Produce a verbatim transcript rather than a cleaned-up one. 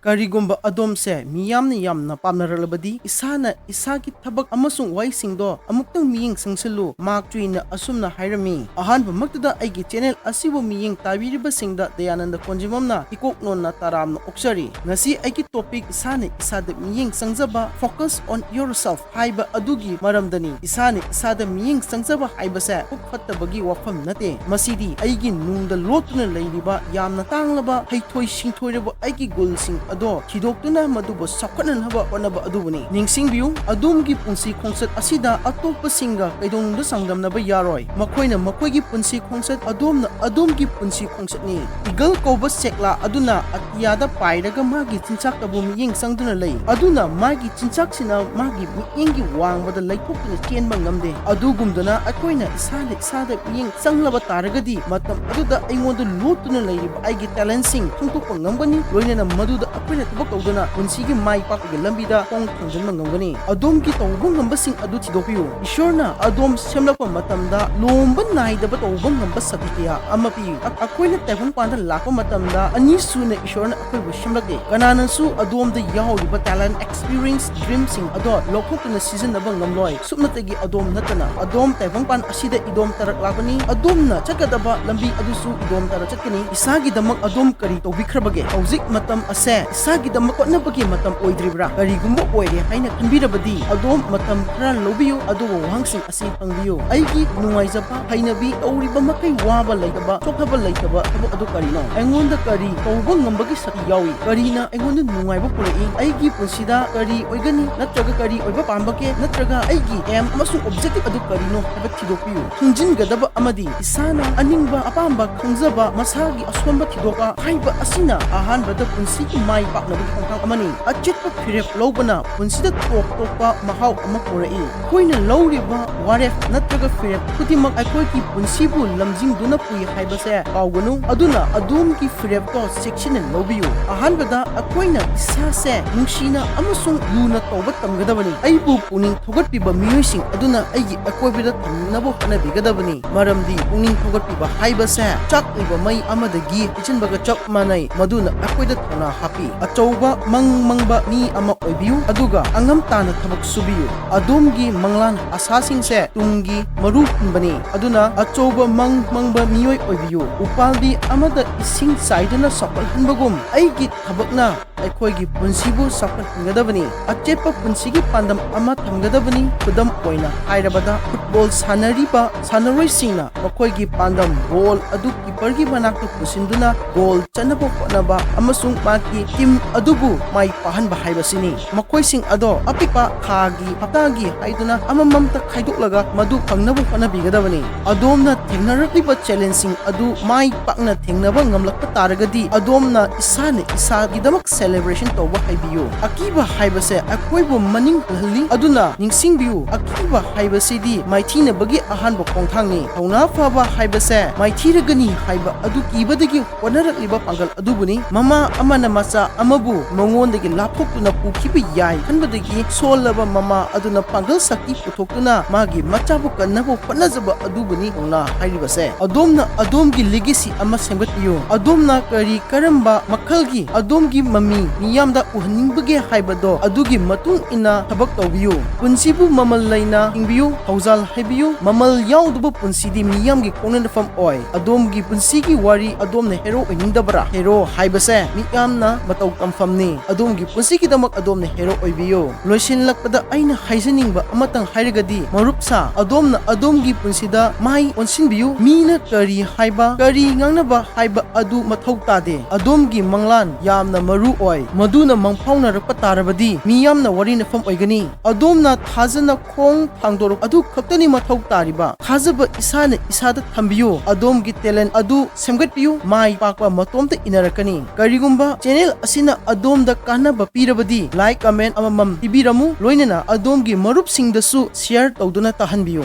ꯀꯔꯤꯒꯨꯝꯕ ꯑꯗꯣꯝꯁꯦ ꯃꯤꯌꯥꯝꯅ ꯌꯥꯝꯅ ꯄꯥꯝꯅꯔꯛꯂꯕꯗꯤ, ꯏꯁꯥꯅ ꯏꯁꯥꯒꯤ ꯊꯕꯛ ꯑꯃꯁꯨꯡ ꯋꯥꯍꯩꯁꯤꯡꯗꯣ ꯑꯃꯨꯛꯇꯪ ꯃꯤꯠꯌꯦꯡ ꯆꯪꯁꯤꯜꯂꯨ꯫ ꯃꯥꯔꯛ ꯇ꯭ꯋꯦꯟꯅ ꯑꯁꯨꯝꯅ ꯍꯥꯏꯔꯝꯃꯤ, ꯑꯍꯥꯟꯕꯃꯛꯇꯗ ꯑꯩꯒꯤ ꯆꯦꯅꯦꯜ ꯑꯁꯤꯕꯨ ꯃꯤꯠꯌꯦꯡ ꯇꯥꯕꯤꯔꯤꯕꯁꯤꯡꯗ ꯗꯌꯥꯅꯟꯗ ꯀꯣꯟꯖꯤꯃꯝꯅ ꯏꯀꯣꯛ ꯅꯣꯟꯅ ꯇꯔꯥꯝꯅ ꯑꯣꯛꯆꯔꯤ꯫ ꯉꯁꯤ ꯑꯩꯒꯤ ꯇꯣꯄꯤꯛ ꯏꯁꯥꯅ ꯏꯁꯥꯗ ꯃꯤꯠꯌꯦꯡ ꯆꯪꯖꯕ, Focus on Yourself ꯍꯥꯏꯕ ꯑꯗꯨꯒꯤ ꯃꯔꯝꯗꯅꯤ꯫ ꯏꯁꯥꯅ ꯏꯁꯥꯗ ꯃꯤꯠꯌꯦꯡ ꯆꯪꯖꯕ ꯍꯥꯏꯕꯁꯦ ꯄꯨꯛ ꯐꯠꯇꯕꯒꯤ ꯋꯥꯐꯝ ꯅꯠꯇꯦ꯫ ꯃꯁꯤꯗꯤ ꯑꯩꯒꯤ ꯅꯨꯡꯗ ꯂꯣꯠꯇꯨꯅ ꯂꯩꯔꯤꯕ ꯌꯥꯝꯅ ꯇꯥꯡꯂꯕ, ꯍꯩꯊꯣꯏ ꯁꯤꯡꯊꯣꯏꯔꯕ ꯑꯩꯒꯤ ꯒꯨꯟꯁꯤꯡ ꯑꯗꯣ ꯊꯤꯗꯣꯛꯇꯨꯅ ꯃꯗꯨꯕꯨ ꯆꯥꯎꯈꯠꯅꯅꯕ ꯍꯣꯠꯅꯕ ꯑꯗꯨꯕꯨꯅꯤ꯫ ꯅꯤꯡꯁꯤꯡꯕꯤꯌꯨ, ꯑꯗꯣꯝꯒꯤ ꯄꯨꯟꯁꯤ ꯈꯣꯡꯆꯠ ꯑꯁꯤꯗ ꯑꯇꯣꯞꯄꯁꯤꯡꯒ ꯀꯩꯗꯧꯅꯨꯡꯗ ꯆꯥꯡꯗꯝꯅꯕ ꯌꯥꯔꯣꯏ꯫ ꯃꯈꯣꯏꯅ ꯃꯈꯣꯏꯒꯤ ꯄꯨꯟꯁꯤ ꯈꯣꯡꯆꯠ, ꯑꯗꯣꯝꯅ ꯑꯗꯣꯝꯒꯤ ꯄꯨꯟꯁꯤ ꯈꯣꯡꯆꯠꯅꯤ꯫ ꯏꯒꯜ ꯀꯧꯕ ꯆꯦꯛꯂꯥ ꯑꯗꯨꯅ ꯑꯇꯤꯌꯥꯗ ꯄꯥꯏꯔꯒ ꯃꯥꯒꯤ ꯆꯤꯟꯖꯥꯛꯇꯕꯨ ꯃꯤꯠꯌꯦꯡ ꯆꯪꯗꯨꯅ ꯂꯩ꯫ ꯑꯗꯨꯅ ꯃꯥꯒꯤ ꯆꯤꯟꯖꯥꯛꯁꯤꯅ ꯃꯥꯒꯤ ꯃꯤꯠꯌꯦꯡꯒꯤ ꯋꯥꯡꯃꯗ ꯂꯩꯊꯣꯛꯇꯨꯅ ꯆꯦꯟꯕ ꯉꯝꯗꯦ꯫ ꯑꯗꯨꯒꯨꯝꯗꯅ ꯑꯩꯈꯣꯏꯅ ꯏꯁꯥꯅ ꯏꯁꯥꯗ ꯃꯤꯠꯌꯦꯡ ꯆꯪꯂꯕ ꯇꯥꯔꯒꯗꯤ, ꯃꯇꯝ ꯑꯗꯨꯗ ꯑꯩꯉꯣꯟꯗ ꯂꯣꯠꯇꯨꯅ ꯂꯩꯔꯤꯕ ꯑꯩꯒꯤ ꯇꯦꯂꯦꯟꯁꯤꯡ ꯈꯪꯗꯣꯛꯄ ꯉꯝꯒꯅꯤ, ꯂꯣꯏꯅꯅ ꯃꯗꯨꯗ ꯑꯩꯈꯣꯏꯅ ꯊꯕꯛ ꯇꯧꯗꯨꯅ ꯄꯨꯟꯁꯤꯒꯤ ꯃꯥꯏ ꯄꯥꯛꯄꯒꯤ ꯂꯝꯕꯤꯗ ꯈꯣꯡ ꯊꯥꯡꯖꯤꯟꯕ ꯉꯝꯒꯅꯤ꯫ ꯑꯗꯣꯝꯒꯤ ꯇꯧꯕ ꯉꯝꯕꯁꯤꯡ ꯑꯗꯨ ꯊꯤꯗꯣꯛꯄꯤꯌꯨ꯫ ꯏꯁꯣꯔꯅ ꯑꯗꯣꯝ ꯁꯦꯝꯂꯛꯄ ꯃꯇꯝꯗ ꯂꯣꯝꯕ ꯅꯥꯏꯗꯕ ꯇꯧꯕ ꯉꯝꯕ ꯁꯛꯇꯤ ꯀꯌꯥ ꯑꯃ ꯄꯤ꯫ ꯑ-, ꯑꯩꯈꯣꯏꯅ ꯇꯥꯏꯕꯪꯄꯥꯟꯗ ꯂꯥꯛꯄ ꯃꯇꯝꯗ ꯑꯅꯤꯁꯨꯅ ꯏꯁꯣꯔꯅ ꯑꯩꯈꯣꯏꯕꯨ ꯁꯦꯝꯂꯛꯇꯦ꯫ ꯀꯅꯥꯅꯁꯨ ꯑꯗꯣꯝꯗ ꯌꯥꯎꯔꯤꯕ ꯇꯦꯂꯦꯟ, ꯑꯦꯛꯁꯄꯤꯔꯤꯌꯦꯟꯁ, ꯗ꯭ꯔꯤꯝꯁꯤꯡ ꯑꯗꯣ ꯂꯧꯊꯣꯛꯇꯨꯅ ꯁꯤꯖꯤꯟꯅꯕ ꯉꯝꯂꯣꯏ꯫ ꯁꯨꯞꯅꯇꯒꯤ ꯑꯗꯣꯝ ꯅꯠꯇꯅ꯫ ꯑꯗꯣꯝ ꯇꯥꯏꯕꯪꯄꯥꯟ ꯑꯁꯤꯗ ꯏꯗꯣꯝ ꯇꯔꯛ ꯂꯥꯛꯄꯅꯤ꯫ ꯑꯗꯣꯝꯅ ꯆꯠꯀꯗꯕ ꯂꯝꯕꯤ ꯑꯗꯨꯁꯨ ꯏꯗꯣꯝ ꯇꯔꯛ ꯆꯠꯀꯅꯤ꯫ ꯏꯁꯥꯒꯤꯗꯃꯛ ꯑꯗꯣꯝ ꯀꯔꯤ ꯇꯧꯕꯤꯈ꯭ꯔꯕꯒꯦ? ꯍꯧꯖꯤꯛ ꯃꯇꯝ ꯑꯁꯦ ꯏꯁꯥꯒꯤꯗꯃꯛ ꯍꯣꯠꯅꯕꯒꯤ ꯃꯇꯝ ꯑꯣꯏꯗ꯭ꯔꯤꯕ꯭ꯔꯥ? ꯀꯔꯤꯒꯨꯝꯕ ꯑꯣꯏꯔꯦ ꯍꯥꯏꯅ ꯈꯟꯕꯤꯔꯕꯗꯤ, ꯑꯗꯣꯝ ꯃꯇꯝ ꯈꯔ ꯂꯧꯕꯤꯌꯨ, ꯑꯗꯨꯒ ꯋꯥꯍꯪꯁꯤꯡ ꯑꯁꯤ ꯍꯪꯕꯤꯌꯨ꯫ ꯑꯩꯒꯤ ꯅꯨꯡꯉꯥꯏꯖꯕ, ꯍꯩꯅꯕꯤ, ꯇꯧꯔꯤꯕ ꯃꯈꯩ ꯋꯥꯕ ꯂꯩꯇꯕ, ꯆꯣꯛꯊꯕ ꯂꯩꯇꯕ ꯊꯕꯛ ꯑꯗꯨ ꯀꯔꯤꯅꯣ? ꯑꯩꯉꯣꯟꯗ ꯀꯔꯤ ꯇꯧꯕ ꯉꯝꯕꯒꯤ ꯁꯛꯇꯤ ꯌꯥꯎꯏ? ꯀꯔꯤꯅ ꯑꯩꯉꯣꯟꯗ ꯅꯨꯡꯉꯥꯏꯕ ꯄꯨꯔꯛꯏ? ꯑꯩꯒꯤ ꯄꯨꯟꯁꯤꯗ ꯀꯔꯤ ꯑꯣꯏꯒꯅꯤ? ꯅꯠꯇ꯭ꯔꯒ ꯀꯔꯤ ꯑꯣꯏꯕ ꯄꯥꯝꯕꯒꯦ? ꯅꯠꯇ꯭ꯔꯒ ꯑꯩꯒꯤ ꯑꯦꯝ ꯑꯃꯁꯨꯡ ꯑꯣꯕꯖꯦꯛꯇꯤꯚ ꯑꯗꯨ ꯀꯔꯤꯅꯣ ꯍꯥꯏꯕ ꯊꯤꯗꯣꯛꯄꯤꯌꯨ꯫ ꯈꯪꯖꯤꯟꯒꯗꯕ ꯑꯃꯗꯤ, ꯏꯁꯥꯅ ꯑꯅꯤꯡꯕ, ꯑꯄꯥꯝꯕ ꯈꯪꯖꯕ, ꯃꯁꯥꯒꯤ ꯑꯁꯣꯟꯕ ꯊꯤꯗꯣꯛꯄ ꯍꯥꯏꯕ ꯑꯁꯤꯅ ꯑꯍꯥꯟꯕꯗ ꯄꯨꯟꯁꯤꯒꯤ ꯃꯥꯏ ꯄꯥꯛꯅꯕꯒꯤ ꯈꯣꯡꯊꯥꯡ ꯑꯃꯅꯤ꯫ ꯑꯆꯦꯠꯄ ꯐꯤꯔꯦꯞ ꯂꯧꯕꯅ ꯄꯨꯟꯁꯤꯗ ꯇꯣꯞ ꯇꯣꯞꯄ ꯃꯍꯥꯎ ꯑꯃ ꯄꯨꯔꯛꯏ꯫ ꯑꯩꯈꯣꯏꯅ ꯂꯧꯔꯤꯕ ꯋꯥꯔꯦꯞ ꯅꯠꯇ꯭ꯔꯒ ꯐꯤꯔꯦꯞ ꯈꯨꯗꯤꯡꯃꯛ ꯑꯩꯈꯣꯏꯒꯤ ꯄꯨꯟꯁꯤꯕꯨ ꯂꯝꯖꯤꯡꯗꯨꯅ ꯄꯨꯏ ꯍꯥꯏꯕꯁꯦ ꯀꯥꯎꯒꯅꯨ꯫ ꯑꯗꯨꯅ ꯑꯗꯣꯝꯒꯤ ꯐꯤꯔꯦꯞꯇꯣ ꯆꯦꯛꯁꯤꯟꯅ ꯂꯧꯕꯤꯌꯨ꯫ ꯑꯍꯥꯟꯕꯗ ꯑꯩꯈꯣꯏꯅ ꯏꯁꯥꯁꯦ ꯅꯨꯡꯁꯤꯅ ꯑꯃꯁꯨꯡ ꯂꯨꯅ ꯇꯧꯕ ꯇꯝꯒꯗꯕꯅꯤ꯫ ꯑꯩꯕꯨ ꯄꯨꯛꯅꯤꯡ ꯊꯧꯒꯠꯄꯤꯕ ꯃꯤꯑꯣꯏꯁꯤꯡ ꯑꯗꯨꯅ ꯑꯩꯒꯤ ꯑꯀꯣꯏꯕꯗ ꯊꯝꯅꯕ ꯍꯣꯠꯅꯕꯤꯒꯗꯕꯅꯤ, ꯃꯔꯝꯗꯤ ꯄꯨꯛꯅꯤꯡ ꯊꯧꯒꯠꯄꯤꯕ ꯍꯥꯏꯕꯁꯦ ꯆꯥꯛꯂꯤꯕ ꯃꯩ ꯑꯃꯗꯒꯤ ꯄꯤꯁꯤꯟꯕꯒ ꯆꯞ ꯃꯥꯟꯅꯩ, ꯃꯗꯨꯅ ꯑꯩꯈꯣꯏꯗ ꯊꯧꯅꯥ ꯍꯥꯞꯄꯤ꯫ ꯑꯆꯧꯕ ꯃꯪ ꯃꯪꯕ ꯃꯤ ꯑꯃ ꯑꯣꯏꯕꯤꯌꯨ, ꯑꯗꯨꯒ ꯑꯉꯝ ꯇꯥꯅ ꯊꯕꯛ ꯁꯨꯕꯤꯌꯨ꯫ ꯑꯗꯣꯝꯒꯤ ꯃꯪꯂꯥꯟ ꯑꯁꯥꯁꯤꯡꯁꯦ ꯇꯨꯡꯒꯤ ꯃꯔꯨ ꯍꯨꯟꯕꯅꯤ꯫ ꯑꯗꯨꯅ ꯑꯆꯧꯕ ꯃꯪ ꯃꯪꯕ ꯃꯤꯑꯣꯏ ꯑꯣꯏꯕꯤꯌꯨ꯫ ꯎꯄꯥꯜꯕꯤ ꯑꯃꯗ ꯏꯁꯤꯡ ꯆꯥꯏꯗꯨꯅ ꯆꯥꯎꯈꯠꯍꯟꯕꯒꯨꯝ, ꯑꯩꯒꯤ ꯊꯕꯛꯅ ꯑꯩꯈꯣꯏꯒꯤ ꯄꯨꯟꯁꯤꯕꯨ ꯆꯥꯎꯈꯠꯍꯟꯒꯗꯕꯅꯤ꯫ ꯑꯆꯦꯠꯄ ꯄꯨꯟꯁꯤꯒꯤ ꯄꯥꯟꯗꯝ ꯑꯃ ꯊꯝꯒꯗꯕꯅꯤ꯫ ꯈꯨꯗꯝ ꯑꯣꯏꯅ ꯍꯥꯏꯔꯕꯗ, ꯐꯨꯠꯕꯣꯜ ꯁꯥꯟꯅꯔꯤꯕ ꯁꯥꯟꯅꯔꯣꯏꯁꯤꯡꯅ ꯃꯈꯣꯏꯒꯤ ꯄꯥꯟꯗꯝ ꯕꯣꯜ ꯑꯗꯨ ꯀꯤꯄꯔꯒꯤ ꯃꯅꯥꯛꯇ ꯄꯨꯁꯤꯟꯗꯨꯅ ꯒꯣꯜ ꯆꯟꯅꯕ ꯍꯣꯠꯅꯕ ꯑꯃꯁꯨꯡ ꯃꯍꯥꯛꯀꯤ ꯇꯤꯝ ꯑꯗꯨꯕꯨ ꯃꯥꯏ ꯄꯥꯛꯍꯟꯕ ꯍꯥꯏꯕꯁꯤꯅꯤ꯫ ꯃꯈꯣꯏꯁꯤꯡ ꯑꯗꯣ ꯑꯄꯤꯛꯄ ꯊꯥꯒꯤ, ꯍꯞꯇꯥꯒꯤ ꯍꯥꯏꯗꯨꯅ ꯑꯃꯃꯝꯇ ꯈꯥꯏꯗꯣꯛꯂꯒ ꯃꯗꯨ ꯐꯪꯅꯕ ꯍꯣꯠꯅꯕꯤꯒꯗꯕꯅꯤ꯫ ꯑꯗꯣꯝꯅ ꯊꯦꯡꯅꯔꯛꯂꯤꯕ ꯆꯦꯂꯦꯟꯖꯁꯤꯡ ꯑꯗꯨ ꯃꯥꯏ ꯄꯥꯛꯅ ꯊꯦꯡꯅꯕ ꯉꯝꯂꯛꯄ ꯇꯥꯔꯒꯗꯤ, ꯑꯗꯣꯝꯅ ꯏꯁꯥꯅ ꯏꯁꯥꯒꯤꯗꯃꯛ ꯁꯦꯂꯦꯕ꯭ꯔꯦꯁꯟ ꯇꯧꯕ ꯍꯩꯕꯤꯌꯨ꯫ ꯑꯀꯤꯕ ꯍꯥꯏꯕꯁꯦ ꯑꯩꯈꯣꯏꯕꯨ ꯃꯅꯤꯡ ꯍꯜꯍꯜꯂꯤ꯫ ꯑꯗꯨꯅ ꯅꯤꯡꯁꯤꯡꯕꯤꯌꯨ, ꯑꯀꯤꯕ ꯍꯥꯏꯕꯁꯤꯗꯤ ꯃꯥꯏꯊꯤꯅꯕꯒꯤ ꯑꯍꯥꯟꯕ ꯈꯣꯡꯊꯥꯡꯅꯤ꯫ ꯊꯧꯅꯥ ꯐꯕ ꯍꯥꯏꯕꯁꯦ ꯃꯥꯏꯊꯤꯔꯒꯅꯤ ꯍꯥꯏꯕ ꯑꯗꯨ ꯀꯤꯕꯗꯒꯤ ꯍꯣꯠꯅꯔꯛꯂꯤꯕ ꯄꯥꯡꯒꯜ ꯑꯗꯨꯕꯨꯅꯤ꯫ ꯃꯃꯥ ꯑꯃꯅ ꯃꯆꯥ ꯑꯃꯕꯨ ꯃꯉꯣꯟꯗꯒꯤ ꯂꯥꯞꯊꯣꯛꯇꯨꯅ ꯄꯨꯈꯤꯕ ꯌꯥꯏ ꯈꯟꯕꯗꯒꯤ ꯁꯣꯜꯂꯕ ꯃꯃꯥ ꯑꯗꯨꯅ ꯄꯥꯡꯒꯜ ꯁꯛꯇꯤ ꯄꯨꯊꯣꯛꯇꯨꯅ ꯃꯥꯒꯤ ꯃꯆꯥꯕꯨ ꯀꯟꯅꯕ ꯍꯣꯠꯅꯖꯕ ꯑꯗꯨꯕꯨꯅꯤ ꯊꯧꯅꯥ ꯍꯥꯏꯔꯤꯕꯁꯦ꯫ ꯑꯗꯣꯝꯅ ꯑꯗꯣꯝꯒꯤ ꯂꯤꯒꯦꯁꯤ ꯑꯃ ꯁꯦꯝꯒꯠꯄꯤꯌꯨ꯫ ꯑꯗꯣꯝꯅ ꯀꯔꯤ ꯀꯔꯝꯕ ꯃꯈꯜꯒꯤ ꯑꯗꯣꯝꯒꯤ ꯃꯃꯤ ꯃꯤꯌꯥꯝꯗ ꯎꯍꯟꯅꯤꯡꯕꯒꯦ ꯍꯥꯏꯕꯗꯣ ꯑꯗꯨꯒꯤ ꯃꯇꯨꯡ ꯏꯟꯅ ꯊꯕꯛ ꯇꯧꯕꯤꯌꯨ꯫ ꯄꯨꯟꯁꯤꯕꯨ ꯃꯃꯜ ꯂꯩꯅ ꯍꯤꯡꯕꯤꯌꯨ, ꯊꯧꯖꯥꯜ ꯍꯩꯕꯤꯌꯨ꯫ ꯃꯃꯜ ꯌꯥꯎꯗꯕ ꯄꯨꯟꯁꯤꯗꯤ ꯃꯤꯌꯥꯝꯒꯤ ꯈꯣꯡꯅꯐꯝ ꯑꯣꯏ꯫ ꯑꯗꯣꯝꯒꯤ ꯄꯨꯟꯁꯤꯒꯤ ꯋꯥꯔꯤ ꯑꯗꯣꯝꯅ ꯍꯦꯔꯣ ꯑꯣꯏꯅꯤꯡꯗꯕ꯭ꯔꯥ? ꯍꯦꯔꯣ ꯍꯥꯏꯕꯁꯦ ꯃꯤꯌꯥꯝꯅ ꯃꯇꯧ ꯇꯝꯐꯝꯅꯤ꯫ ꯑꯗꯣꯝꯒꯤ ꯄꯨꯟꯁꯤꯒꯤꯗꯃꯛ ꯑꯗꯣꯝꯅ ꯍꯦꯔꯣ ꯑꯣꯏꯕꯤꯌꯨ꯫ ꯂꯣꯏꯁꯤꯜꯂꯛꯄꯗ ꯑꯩꯅ ꯍꯥꯏꯖꯅꯤꯡꯕ ꯑꯃꯇꯪ ꯍꯥꯏꯔꯒꯗꯤ, ꯃꯔꯨꯞꯁꯥ, ꯑꯗꯣꯝꯅ ꯑꯗꯣꯝꯒꯤ ꯄꯨꯟꯁꯤꯗ ꯃꯥꯏ ꯑꯣꯟꯁꯤꯟꯕꯤꯌꯨ꯫ ꯃꯤꯅ ꯀꯔꯤ ꯍꯥꯏꯕ, ꯀꯔꯤ ꯉꯥꯡꯅꯕ ꯍꯥꯏꯕ ꯑꯗꯨ ꯃꯊꯧ ꯇꯥꯗꯦ꯫ ꯑꯗꯣꯝꯒꯤ ꯃꯪꯂꯥꯟ ꯌꯥꯝꯅ ꯃꯔꯨ ꯑꯣꯏ꯫ ꯃꯗꯨꯅ ꯃꯪꯐꯥꯎꯅꯔꯛꯄ ꯇꯥꯔꯕꯗꯤ ꯃꯤꯌꯥꯝꯅ ꯋꯥꯔꯤꯅꯐꯝ ꯑꯣꯏꯒꯅꯤ꯫ ꯑꯗꯣꯝꯅ ꯊꯥꯖꯅ ꯈꯣꯡ ꯊꯥꯡꯗꯣꯔꯛ ꯑꯗꯨ ꯈꯛꯇꯅꯤ ꯃꯊꯧ ꯇꯥꯔꯤꯕ꯫ ꯊꯥꯖꯕ ꯏꯁꯥꯅ ꯏꯁꯥꯗ ꯊꯝꯕꯤꯌꯨ꯫ ꯑꯗꯣꯝꯒꯤ ꯇꯦꯂꯦꯟ ꯑꯗꯨ ꯁꯦꯝꯒꯠꯄꯤꯌꯨ꯫ ꯃꯥꯏ ꯄꯥꯛꯄ ꯃꯇꯣꯝꯇ ꯏꯟꯅꯔꯛꯀꯅꯤ꯫ ꯀꯔꯤꯒꯨꯝꯕ ꯆꯦꯅꯦꯜ ꯑꯁꯤꯅ ꯑꯗꯣꯝꯗ ꯀꯥꯟꯅꯕ ꯄꯤꯔꯕꯗꯤ, ꯂꯥꯏꯛ, ꯀꯃꯦꯟ ꯑꯃꯃꯝ ꯄꯤꯕꯤꯔꯝꯃꯨ, ꯂꯣꯏꯅꯅ ꯑꯗꯣꯝꯒꯤ ꯃꯔꯨꯞꯁꯤꯡꯗꯁꯨ ꯁꯤꯌꯔ ꯇꯧꯗꯨꯅ ꯇꯥꯍꯟꯕꯤꯌꯨ꯫